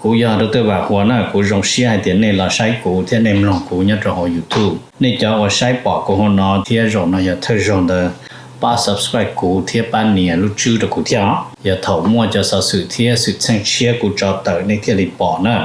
Kuv yog Doctor Vam Huas na, kuv zoo siab hais tias nej los saib kuv thiab nej mloog kuv nyob rau hauv YouTube. Nej cov uas saib pom kuv hauv no thiab zaum no yog thawj zaug ntawd, pab subscribe kuv thiab pab nias lub tswb rau kuv thiab os. Yog thaum muaj cov xov xwm thiab xwm txheej tshiab kuv tso tawm nej thiaj li pom na.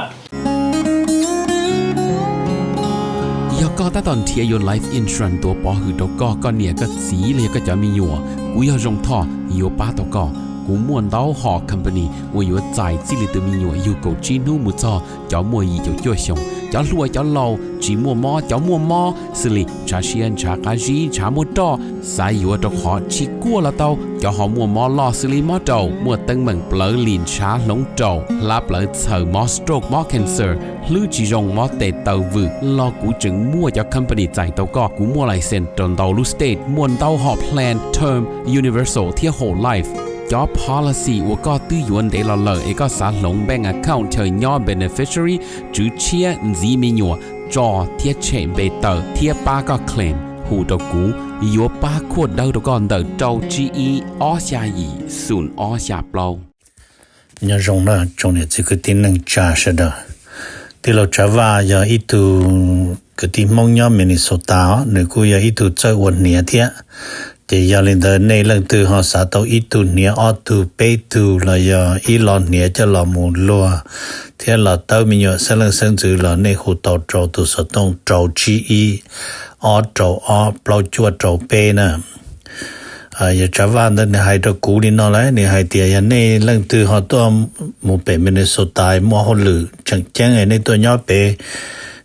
Yog koj tab tom nrhiav yuav life insurance tuav pov hwm rau koj, koj niam koj txiv los yog koj cov me nyuam, kuv yog Zoo Thoj yuav pab tau koj. Kuv muaj ntau hom company uas yuav txais txij li tus me nyuam yug kaum tsib hnub mus txog cov muaj yim caum cuaj xyoos, cov hluas cov laus, tsis muaj mob cov muaj mob, xws li ntshav siab ntshav qab zib ntshav muaj roj, xav yuav rau qhov tsis kuaj los tau, cov ho muaj mob loj xws li mob raum, muaj teeb meem plawv lim ntshav hloov raum, hlab plawv txhaws, mob stroke mob cancer, hlwb tsis zoo mob tes taw vwm los kuv tseem muaj cov company txais tau koj. Kuv muaj license rau ntau lub state, muaj ntau hom plan term, universal thiab whole life. Cov policy uas koj twb yuav ntev los lawm es koj xav hloov bank account chaw nyob beneficiary, tswv tshiab, ntxiv me nyuam, tso thiab tshem npe tawm thiab pab koj claim, hu rau kuv, yuav pab khuaj dawb rau koj ntawm rau tsib ib ob xya yim xoom ob xya plaub. Nyob zoo na tsoom niam txiv kwv tij neej tsa sawv daws. Tij laug Tsav Vaj yog ib tug kwv tij Hmoob nyob Minnesota os, nws kuj yog ib tug txawj ua hniav thiab. Ces yog li ntawd nej leej twg ho xav tau ib tug hniav ob tug peb tug los yog ib lo hniav coj los mus luag thiab los tawb me nyuam xeeb leej xeeb ntxwv los nej hu tau rau tus xov tooj rau tsib ib ob rau ob plaub cuaj rau peb na. Yog Tsav Vaj ntawd nws hais rau kuv li no lawm, nws hais tias yog nej leej twg ho tuaj mus pem Minnesota muaj hauj lwm tseem ceeb nej tuaj nyob pem,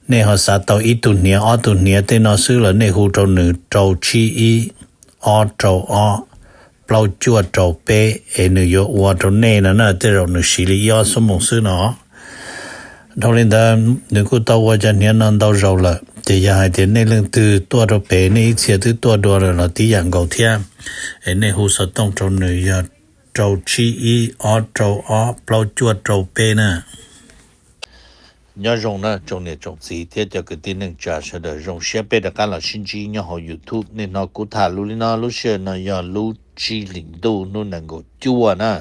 nej ho xav tau ib tug hniav ob tug hniav tej no xwb los nej hu rau nws rau tsib ib ob rau ob plaub cuaj rau peb es nws yuav ua rau nej no na, tej zaum nws siv li ib ob xuab moos xwb no. Dhau li ntawd nws kuj tau ua cov hniav no ntau zaus lawm, ces yog hais tias nej leej twg tuaj rau pem nej ib txhia twb tuaj dua lawm los tib yam nkaus thiab, es nej hu xov tooj rau nws yog rau tsib ib ob rau ob plaub cuaj rau peb na. Nyob zoo na tsoom niam tsoom txiv thiab cov kwv tij neej tsa sawv daws, zoo siab peb rov qab los sib ntsib nyob hauv YouTube. Niaj hnub no kuv tham lus li no, lub sij hawm no yog lub tsib hlis ntuj hnub nees nkaum cuaj na.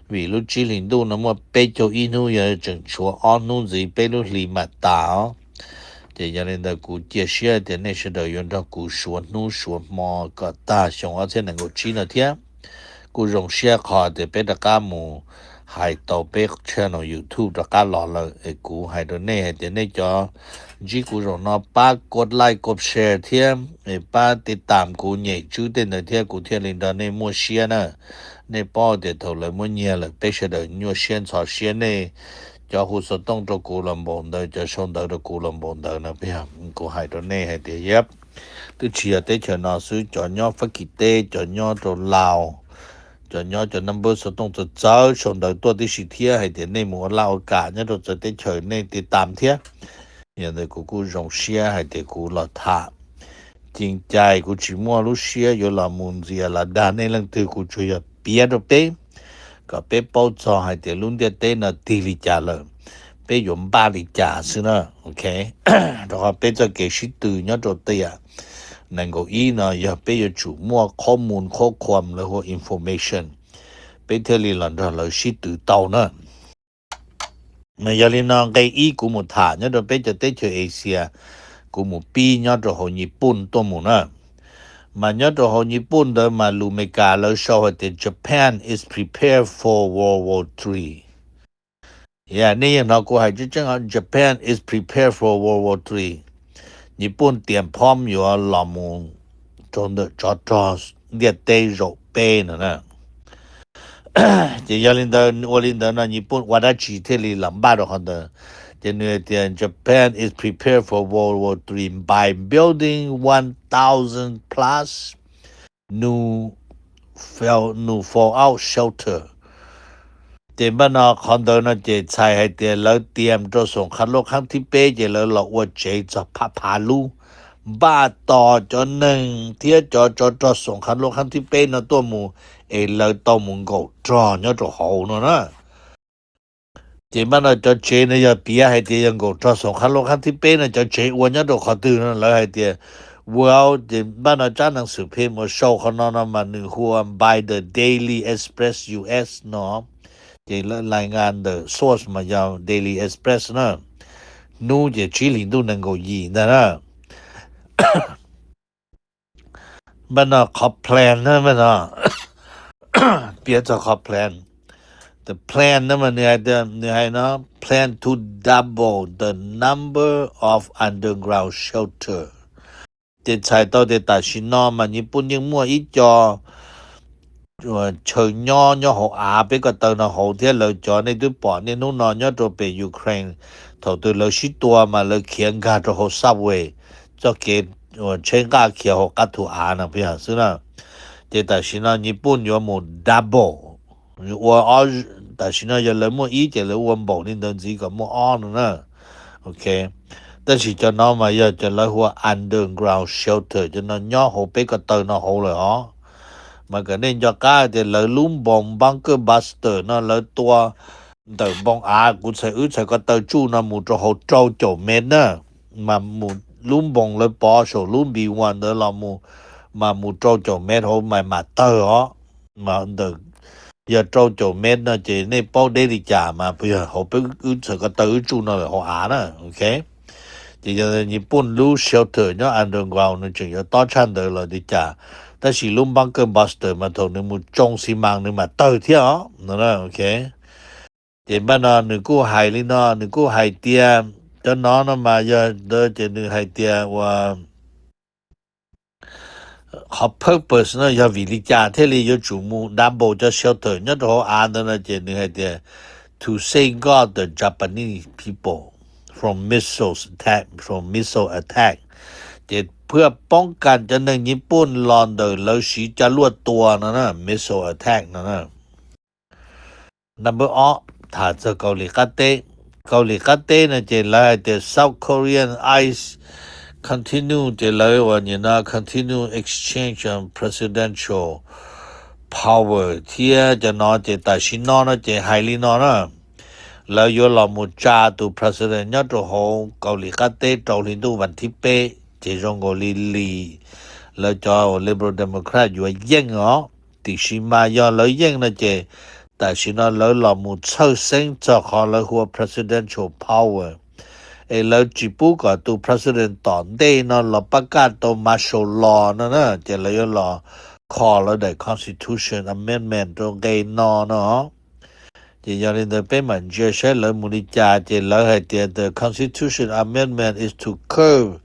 Vim lub tsib hlis ntuj no muaj peb caug ib hnub yog tseem tshuav ob hnub ntxiv peb lub hli mam tas os. Ces yog li ntawd kuv cia siab tias nej sawv daws yuav nrog kuv suav hnub suav hmo kom tag xyoo ob txhiab nees nkaum tsib no thiab. Kuj zoo siab qhov tias peb rov qab mus hais tau peb channel YouTube rov qab los lawm es kuv hais rau nej hais tias nej cov ntsib kuv zaum no pab kov like kov share thiab es pab tiv tam kuv nyem tswb tej ntawd thiab kuv thiaj li nrog nej muaj siab na. Nej paub tias thaum lawv muab nyiag lawm peb sawv daws nyuaj siab ntxhov siab, nej cov hu xov tooj rau kuv los npaum ntawd, cov sau ntawv rau kuv los npaum ntawd no. Kuv hais rau nej hais tias yep, twb tsis yog teb chaws no xwb, cov nyob Fab Kis teb, cov nyob rau Laus, cov nyob cov number xov tooj txawv txawv sau ntawv tuaj tib si thiab hais tias nej mus ua laj ua kam nyob rau txawv teb chaws nej tiv tam thiab. Yog ntawd kuv kuj zoo siab hais tias kuv los tham ceev cai, kuv tsis muaj lub siab yuav los mus ntxias los dag nej leej twg, kuv tsuas yog piav rau peb kom peb paub txog hais tias lub ntiaj teb no tig li cas lawm, peb yuav npaj li cas xwb na. Ok, rau qhov peb txoj kev sib tw nyob rau tiam nees nkaum ib no yog peb yuav tsum muaj qhob mus qhob khuam lawv hu information, peb thiaj li los nrog lawv sib tw tau na. Mas yog li no nqe ib kuv mus tham nyob rau peb cov teb chaws Asia, kuv mus pib nyob rau hauv Nyij Pooj tuaj mus na. Mas nyob rau hauv Nyij Pooj ntawd mas lus Amelikas lawv sau hais tias Japan is prepared for World War Three. Yog nej yeej hnov kuv hais tseeb tseeb, Japan is prepared for World War Three. Nyij Pooj tias phom yuav los mus rau ntawm tsov rog ntiaj teb zaum peb no na. Ces yog li ntawd, ua li ntawd no Nyij Pooj ua dab tsi thiaj li los npaj rau qhov ntawd? Ces nws hais tias Japan is prepared for World War Three by building one thousand plus new, new fallout shelter. Ces npaj no qhov ntawd no ces txhais hais tias lawv tias rau xoom qhab lub qhab thib peb ces lawv los ua tsev txog phav phav lub, npaj tos cov neeg thiab cov tsov rog xoom qhab lub qhab thib peb no tuaj mus es lawv tau mus nkaum rog nyob rau hauv no na. Ces npaj no cov tsev no yog piav hais tias yog nkaum rog xoom qhab lub qhab thib peb no cov tsev ua nyob rau qhov twg no lawv hais tias, well, ces npaj no tsab nees xwm phim uas sau qhov no no mas nws hu ua by the Daily Express U S no. Ces lawv lais ngas ntawm source mas yog Daily Express na, hnub ces tsib hlis ntuj nees nkaum yim ntag na. Npaj no qhov plan na, npaj no piav txog qhov plan. The plan na mas nws hais tias, nws hais no, plan to double the number of underground shelter. Ces txhais tau tias tam sim no mas Nyij Pooj yeej muaj ib co chaw nyob nyob hauv av peb ko taw no hauv thiab. Lawv cov nej twb pom niaj hnub no nyob rau pem Ukraine, thaum twg lawv sib tua mas lawv khiav nkag rau hauv subway, txoj kev uas tsheb nqaj khiav hauv qab thu av no peb yog xwb na. Ces tam sim no Nyij Pooj yuav mus double, ua ob, tam sim no yog lawv muaj ib ces lawv ua npaum li ntawd ntxiv kom muaj ob no na. Ok, tab sis cov no mas yog cov lawv hu ua underground shelter, cov no nyob hauv peb ko taw no hauv lawm os. Mas kom nej nco qab tias lawv lub npoos bunker buster no lawv tua ntawm npoo av, kuv txhais wb txhais ko taw tsuj no mus rau hauv rau caum mev na, mas mus lub npoos lawv pov saum lub npis vas ntawd los mus, mas mus rau caum mev hauv mas mam tawg os. Mas ntawm yog rau caum mev no ces nej paub deb li cas mas puas yog hauv peb wb txhais ko taw wb tsuj no lawm hauv av na. Ok, ces yog Nyij Pooj lub shelter nyob underground nws tseem yuav tob tshaj ntawd los li cas, tab sis lub bunker buster mas thaum nws mus tsoo xi mas nws mam tawg thiab os no. Ok, ces npaj no nws kuj hais li no, nws kuj hais tias cov no no mas yog ntawd ces nws hais tias uas qhov purpose no yog vim li cas thiaj li yuav tsum mus double cov shelter nyob rau hauv av ntawd no ces nws hais tias to safeguard the Japanese people from missiles attack, from missile attack. Ces phwj poob kas cov neeg Nyij Pooj los ntawm lawv siv cov luaj tua no na, missile attack no na. Number ob, tham txog Kaus Lim Qab Teb. Kaus Lim Qab Teb no ces lawv hais tias South Korean ice continue, ces lawv uas nim no continue exchange of presidential power thiab cov no ces tam sim no no ces hais li no na, lawv yuav los mus tsa tus president nyob rau hauv Kaus Lim Qab Teb rau hli ntuj vas thib peb, ces zoo nkaus li li lawv cov Liberal Democrat yuav yeej os. Tiam sis mas yog lawv yeej no ces tam sim no lawv los mus txhawj xeeb txog qhov lawv hu ua presidential power, es lawv tsis pub kom tus president tom ntej no los pab kaj tau martial law no na, ces lawv yuav los kho lawv daim constitution amendment rau nqe no no. Ces yog li ntawd peb mam ntsia saib lawv mus li cas, ces lawv hais tias the constitution amendment is to curb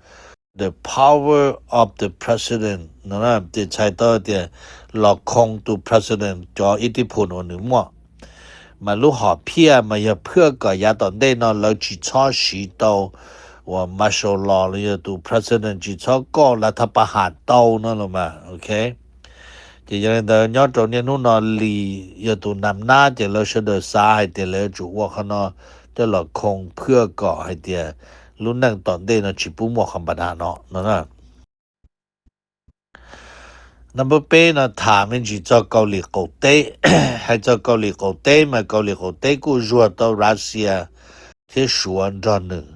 the power of the president no, ces txhais tau tias los khoo tus president cov ib tib phum uas nws muaj. Mas lub hom phiaj mas yog phwj kom yav tom ntej no lawv tsis txhob siv tau uas martial law los yog tus president tsis txhob koj lav thab pa ham tau no los mas. Ok, ces yog li ntawd nyob rau niaj hnub no li yog tus nam nab ces lawv sawv daws xav hais tias lawv yuav tsum ua qhov no coj los khoo phwj kom hais tias lub neej tom ntej no tsis pub muaj qhov npa dam no no na. Number peb no tham me ntsis txog Kaus Lim Qaum Teb. Hais txog Kaus Lim Qaum Teb mas Kaus Lim Qaum Teb kuj zuag tau Russia thiab Suav nrog nws,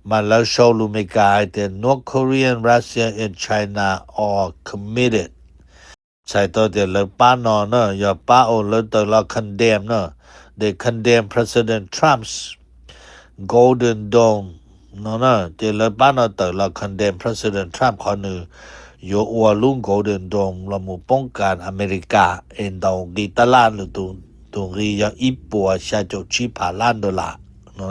mas lawv sau lus Amelikas hais tias North Korea, Russia and China are committed. Txhais tau tias lawv pab no na, yog pab ua lawv tawm los condemn na, they condemn President Trump's Golden Dome no na, ces lawv pab no tawm los condemn President Trump qhov nws yuav ua lub Golden Dome los mus poob kas Amelikas es ntaus nqi tab laj, tus nqi yog ib puas xya caum tsib phav lab dollar no.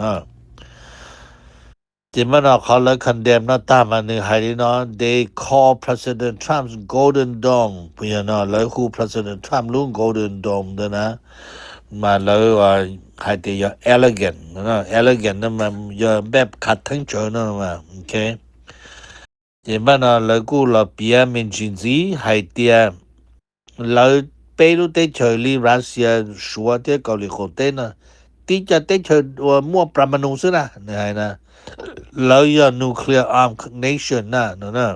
Ces mas no qhov lawv condemn no tag mas nws hais li no, they call President Trump's Golden Dome, puas yog no lawv hu President Trump lub Golden Dome ntawd na, mas lawv hais tias yog elegant, elegant no mas yog npaj khav theeb tsawv no mas. Ok, ces mas no lawv kuj los piav me ntsis ntxiv hais tias lawv peb lub teb chaws li Russia, Suav thiab Kaus Lim Qaum Teb no tib co teb chaws uas muaj plas ma nus xwb na, nws hais na, lawv yog nuclear armed nation na no na.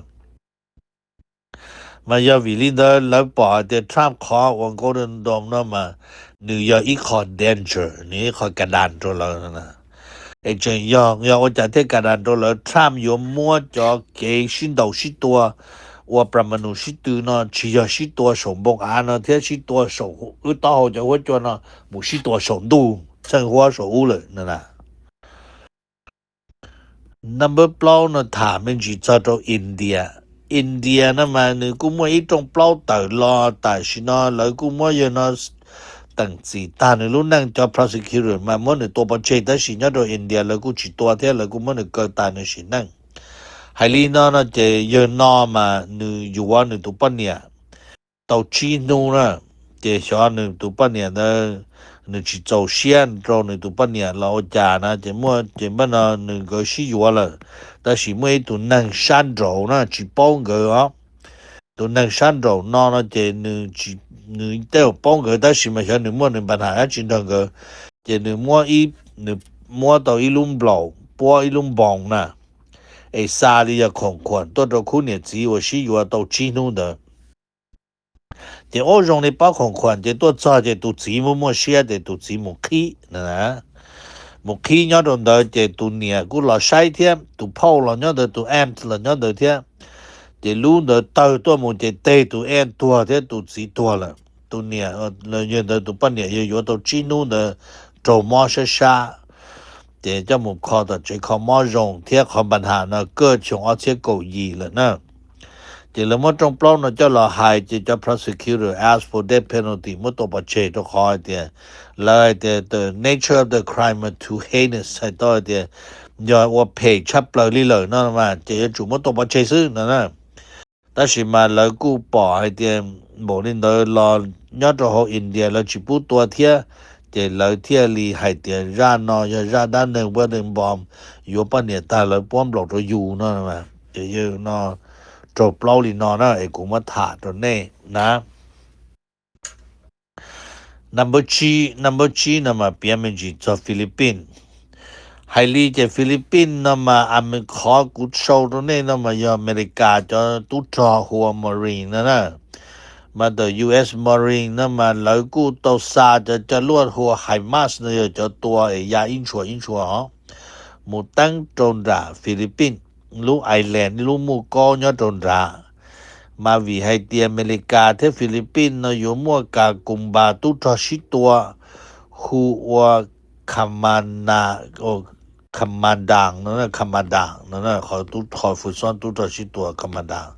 Mas yog vim li ntawd lawv pom hais tias Trump qhov uas Golden Dome no mas nws yog ib qho danger, nws ib qho ka das rau lawv no na. Es tseem yog, yog ua cas thiaj ka das rau lawv? Trump yuav muab cov kev sib ntaus sib tua ua pramanu sib tw no tsis yog sib tua saum npoo av no thiab sib tua saum wb taub hau cov huab cua no, mus sib tua saum ntuj tsheej huab saum ub lawm na. Number plaub no tham me ntsis txog rau India. India no mas nws kuj muaj ib rooj plaub tawm los tam sim no lawv kuj muab yawg no teem txim tag nws lub neej. Cov prosecutor mas muab nws tua pov tseg tab sis nyob rau India lawv kuj tsis tua thiab lawv kuj muab nws kaw tas nws sim neej. Hais li no no ces yawg no mas nws yuav nws tus poj niam tau tsib hnub na, ces xyov nws tus poj niam ntawd nws tsis txaus siab rau nws tus poj niam los ua cas na ces muaj ces npaj no nws nkawd sib yuav lawm. Tab sis muaj ib tug neeg sab nraud na tsis paub nkawd os. Tus neeg sab nraud no no ces nws tej zaum paub nkawd tab sis mas xyov nws muaj nws npa nham dab tsi nrog nkawd. Ces nws muab ib, nws muab tau ib lub nplaum puab ib lub npoos na, es xa li yog khoom khuam tuaj rau khub niam txiv uas sib yuav tau tsib hnub ntawd. Ces ub zoo li pob khoom khuam ces tuaj txog ces tus txiv muaj muaj siab ces tus txiv mus qhib na. Mus qhib nyob rau ntawd ces tus niam kuj los saib thiab, tus phauj los nyob ntawd, tus aunt los nyob ntawd thiab. Ces lub ntawd tawg tuaj mus ces teg tus aunt tuag thiab tus txiv tuag lawm. Tus niam, yawg ntawd tus poj niam yawg yuav tau tsib hnub ntawd raug mob sab sab, ces coj mus kho tom tsev kho mob zoo thiab qhov npa nham no kaj xyoo ob txhiab kaum yim lawm na. Ces lawv muab rooj plaub no coj los hais ces cov prosecutor ask for death penalty, muab tua pov tseg rau qhov hais tias, lawv hais tias the nature of the crime was too heinous, hais tau hais tias yog ua phem tshaj plaws li lawm no mas ces yuav tsum muab tua pov tseg xwb no na. Tab sis mas lawv kuj pom hais tias npaum li ntawd los nyob rau hauv India lawv tsis pub tua thiab, ces lawv thiaj li hais tias zaj no yog zaj dab neeg puab dees npom yuav poj niam tag lawv puab nplaum rau yus no. Ces yawg no raug plaub li no na es kuv muab tham rau nej na. Number tsib, number tsib no mas piav me ntsis txog Philippines. Hais li ces Philippines no mas a me qhov kuv sau rau nej no mas yog Amelikas cov tub rog hu ua Marine no na. Mas ntawm U S Marine no mas lawv kuj tau xa cov coj luaj hu ua HIMARS no yog cov tua es ya ib ntshua ib ntshua os, mus teeb rau nram Philippines, lub island lub muj kaub nyob rau nrad. Mas vim hais tias Amelikas thiab Philippines no yuav muaj kas koos npas tub rog sib tua hu ua Kamana, Kamadam no, Kamadam no, qhov tub, qhov fwj xob tub rog sib tua Kamadam.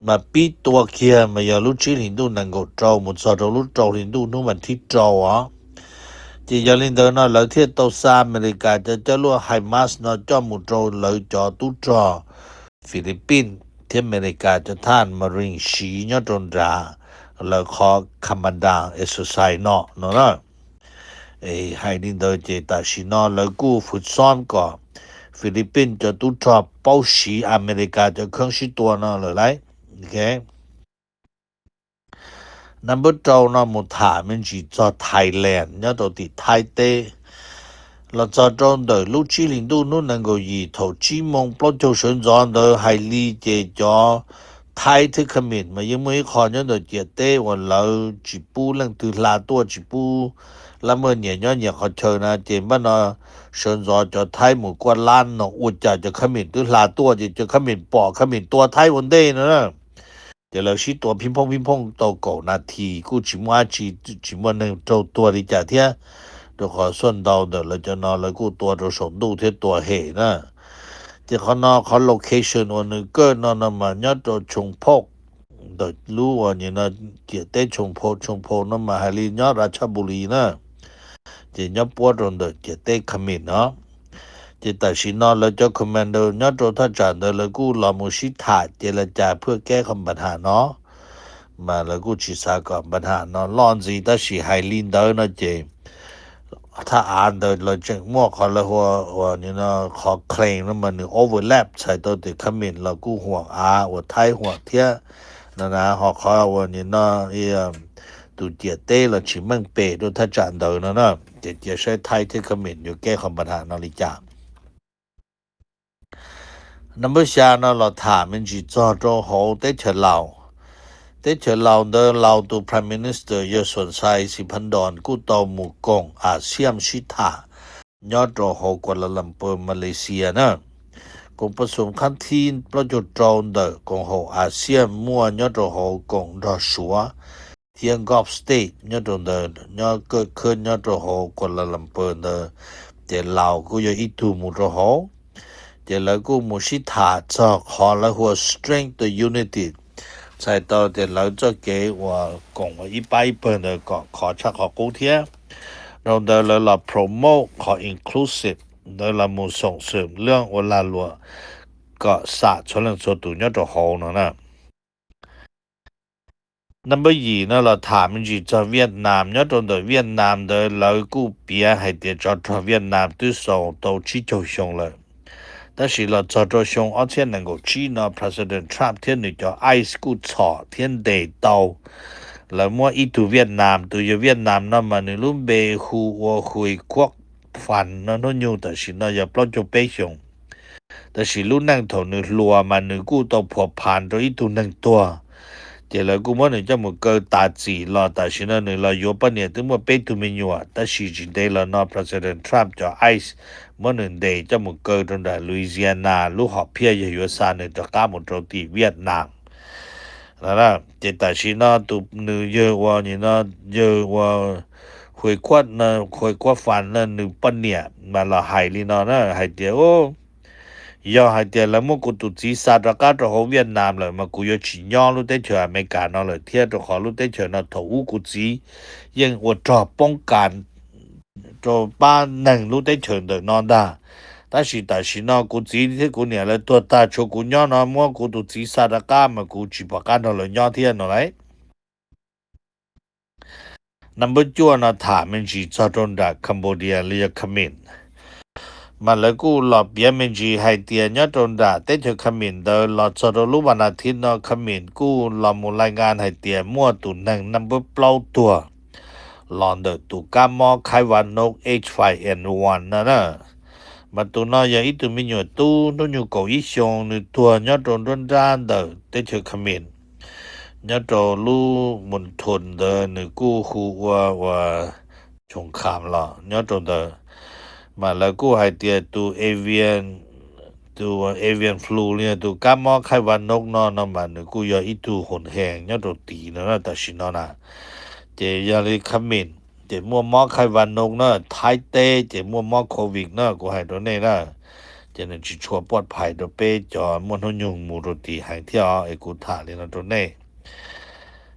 Mas pib tua kiag mas yog lub tsib hlis ntuj nees nkaum rau mus txog rau lub rau hli ntuj hnub mas thib rau os. Ces yog li ntawd no lawv thiaj tau xa Amelikas cov coj luaj HIMARS no coj mus rau lawv cov tub rog Philippines thiab Amelikas cov thaj Marine siv nyob rau nrad lawv qhov Kamadam exercise no no na. Hais li ntawd ces tam sim no lawv kuj fwj xob kom Philippines cov tub rog paub siv Amelikas cov kheeb sib tua no lawm lauj. Number rau no mus tham me ntsis txog Thailand nyob rau tim Thaib teb. Los txog rau ntawm lub tsib hlis ntuj hnub nees nkaum yim thaum tsib moos plaub caug sawv ntxov ntawd hais li ces cov Thaib thiab Khmer mas yeej muaj ib qho nyob ntawm ciam teb uas lawv tsis pub leej twg hla tuaj, tsis pub lab mej nyias nyob nyias qhov chaw na. Ces npaj no sawv ntxov cov Thaib mus kuaj lab no ua cas cov Khmer twb hla tuaj ces cov Khmer pom Khmer tua Thaib ua ntej no na. Ces lawv sib tua phib phooj phib phooj tau kaum nas this kuj tsis muaj dab tsi, tsis muaj neeg raug tuag li cas thiab, rau qhov xuaj ntau ntawm lawv cov no lawv kuj tua rau saum ntuj thiab tua hem na. Ces qhov no qhov location uas nws kaj no no mas nyob rau Choo Phok, ntawm lub uas nim no ciam teb Choo Phok, Choo Phok no mas hais li nyob Ratchaburi na. Ces nyob puab rau ntawm ciam teb Khmer no. Ces tam sim no lawv cov commando nyob rau thaj tsam ntawd lawv kuj los mus sib tham ces lawv cas phaj keb qhov npa nham no. Mas lawv kuj tsis xav kom npa nham no loj ntxiv tab sis hais li ntawd no ces thaj av ntawd lawv tseem muaj qhov lawv hu ua, uas nim no qhov claim no mas nws overlap txhais tau tias Khmer los kuj huam av uas Thaib huam thiab no na, ho qhov uas nim no tus ciam teb los tsis meej pem rau thaj tsam ntawd no na. Ces cia saib Thaib thiab Khmer yuav keb qhov npa nham no li cas. Number xya no los tham me ntsis txog rau hauv teb chaws Laus. Teb chaws Laus ntawd Laus tus Prime Minister yawg Suan Sai Siphandon kuj tau mus koom ASEAN sib tham nyob rau hauv Kuala Lumpur, Malaysia na. koom pab xoom qhab thib plaub caug rau ntawm koom haum Asia muaj nyob rau hauv koom nrog Suav thiab Gulf State nyob rau ntawd, nyob kawm khab nyob rau hauv Kuala Lumpur ntawd, ces Laus kuj yog ib tug mus rau hauv. Ces lawv kuj mus sib tham txog qhov lawv hu ua strength of unity, txhais tau tias lawv txoj kev uas koom ua ib pab ib pawg ntawd kom khov tshaj qhov qub thiab. Rau ntawd lawv los promote qhov inclusive, lawv los mus xoom xwm leej ua lag luam kom xam txhua leej txhua tus nyob rau hauv no na. Number yim no los tham me ntsis txog Vietnam. Nyob rau ntawm Vietnam ntawd lawv kuj piav hais tias tsov rog Vietnam twb xaus tau tsib caug xyoo lawm, tab sis los txog rau xyoo ob txhiab nees nkaum tsib no President Trump thiab nws cov ice kuj txhom thiab ntes tau. Lawv muab ib tug Vietnam, tus yawg Vietnam no mas nws lub npe hu ua Huay Cuoc Pham no, hnub nyoog tam sim no yog plaub caug peb xyoos. Tab sis lub neej thaum nws hluas mas nws kuj tau phua phas rau ib tug neeg tuag, ces lawv kuj muab nws coj mus kaw tas txim los tam sim no nws los yuav poj niam twb muaj peb tug me nyuam, tab sis tsis ntev los no President Trump cov ice muab nws ntes coj mus kaw rau nram Louisiana, lub hom phiaj yog yuav xa nws rov qab mus rau tim Vietnam. Ces tam sim no tus nws yawg ua, no yawg ua Huay Cuoc, Huay Cuoc Pham no nws poj niam mas los hais li no na, hais tias yog hais tias lawv muab kuv tus txiv xa rov qab rau hauv Vietnam lawm mas kuv yuav tsis nyob lub teb chaws Amelikas no lawm thiab, rau qhov lub teb chaws no thaum ub kuv txiv yeej ua rog poob kas rau pab neeg lub teb chaws ntawm no ntag. Tab sis tam sim no kuv txiv thiab kuv niam lawv tuag tag, tshuav kuv nyob no, muab kuv tus txiv xa rov qab mas kuv tsis pom qab nrog lawv nyob thiab no lauj. Number cuaj no tham me ntsis txog rau nram Cambodia li yog Khmer. Mas lawv kuj los piav me ntsis hais tias nyob rau nram teb chaws Khmer ntawd los txog rau lub vas nas thiv no Khmer kuj los mus lais ngas hais tias muaj tus neeg number plaub tuag los ntawm tus kab mob khaiv vas nob H five N one no na. Mas tus no yog ib tug me nyuam tub hnub nyoog kaum ib xyoo, nws tuag nyob rau nruab nrab ntawm teb chaws Khmer, nyob rau lub Mon Thon ntawd, nws kuj hu ua, ua Choong Kham los nyob rau ntawd. Mas lawv kuj hais tias tus avian, tus avian flu li tus kab mob khaiv vas nob no no mas nws kuj yog ib tug hoos hees nyob rau tid no tam sim no na. Ces yog li Khmer ces muaj mob khaiv vas nob na, Thaib teb ces muaj mob covid na, kuv hais rau nej na. Ces nws tsis tshua pov phais rau peb cov muaj hnub nyoog mus rau tid heev thiab os, es kuv tham li no rau nej.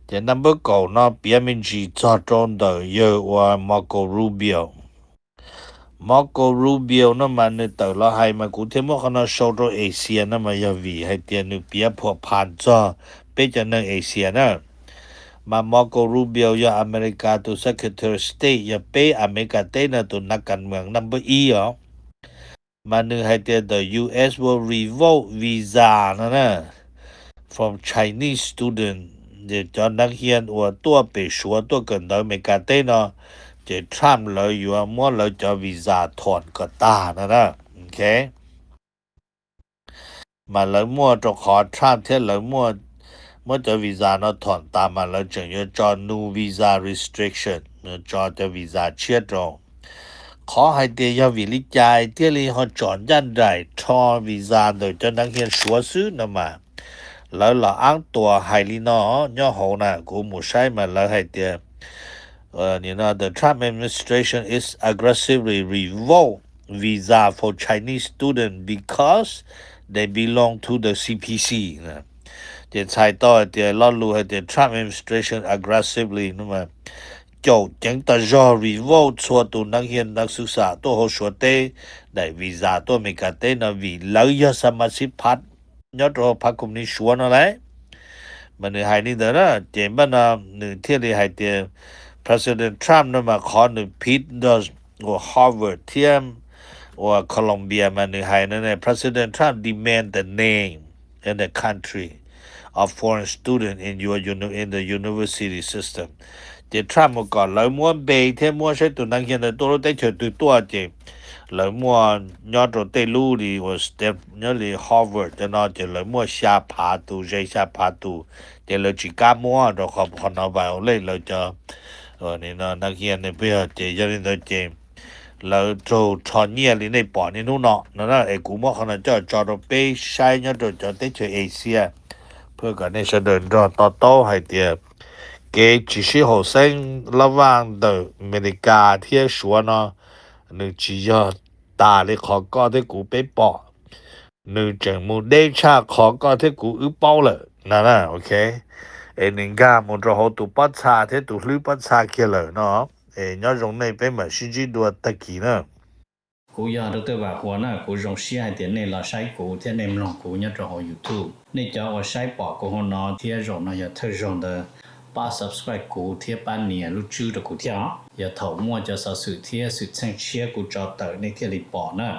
Ces number kaum no piav me ntsis txog rau ntawm yawg ua Marco Rubio. Marco Rubio no mas nws tawm los hais mas kuv thiaj muab qhov no sau rau Asia no mas yog vim hais tias nws piav phua phas txog peb cov neeg Asia na. Mas Marco Rubio yog Amelikas tus Secretary of State, yog peb Amelikas teb no tus nas kas mees number ib os. Mas nws hais tias the U S will revoke visa no na from Chinese student, cov neeg Hmoob uas tuaj pem Suav tuaj kawm ntawv Amelikas teb no, ces Trump lawv yuav muab lawv cov visa thuam kom tag no na. Mas lawv muaj, rau qhov Trump thiab lawv muaj, muab cov visa no thuam tas mas lawv tseem yuav tso new visa restriction, tso cov visa tshiab rau. Qhov hais tias yog vim li cas thiaj li ho tsom ncaj nraim rho visa ntawm cov neeg Hmoob Suav xwb no mas lawv los ab tuas hais li no nyob hauv na, kuv mus saib mas lawv hais tias the Trump administration is aggressively revoke visa for Chinese student because they belong to the C P C. Ces txhais tau hais tias lo lus hais tias Trump administration aggressively caum ceev tas zog revoke txhua tus neeg Hmoob, neeg xwm xam tuaj hauv Suav teb daim visa tuaj Amelikas teb no vim lawv yog xa mas xib phab nyob rau hauv phav kom ni Suav no lauj. Mas nws hais li ntawd na, ces npaj no nws thiaj li hais tias President Trump no mas qhov nws phiv ntog uas Harvard thiab uas Columbia mas nws hais no, President Trump demand the name and the country of foreign student in your uni- in the university system. Ces Trump mus kom lawv muab npe thiab muab saib tus neeg Hmoob ntawd tuaj lub teb chaws twg tuaj, ces lawv muaj nyob rau tej lub li uas state nyob li Harvard cov no ces lawv muaj xya phav tus, ze xya phav tus, ces lawv tsis kam muab rau qhov qhov no violate lawv cov neeg Hmoob, ces yog li ntawd ces lawv raug rho nyiaj li nej pom niaj hnub no no. Es kuv muab qhov no coj tso rau peb saib nyob rau cov teb chaws Asia, pab kom nej sawv daws nrog to taub hais tias kev tsis sib haum xeeb lab vaj ntawm Amelikas thiab Suav no, nws tsis yog tas li qhov koj thiab kuv peb pom, nws tseem mus deb tshaj qhov koj thiab kuv wb paub lawm na. Es nws nkag mus rau hauv tus pob txha thiab tus hlwb pob txha kiag lawm no. Es nyob zoo nej, peb mam sib ntsib dua tag kis na. Kuv yog Dr. Vam Huas na, kuv zoo siab hais tias nej los saib kuv thiab nej mloog kuv nyob rau hauv YouTube. Nej cov uas saib pom kuv hauv no thiab zaum no yog thawj zaug ntawd, pab subscribe kuv thiab pab nias lub tswb rau kuv thiab os. Yog thaum muaj cov xov xwm thiab xwm txheej tshiab kuv tso tawm nej thiaj li pom na.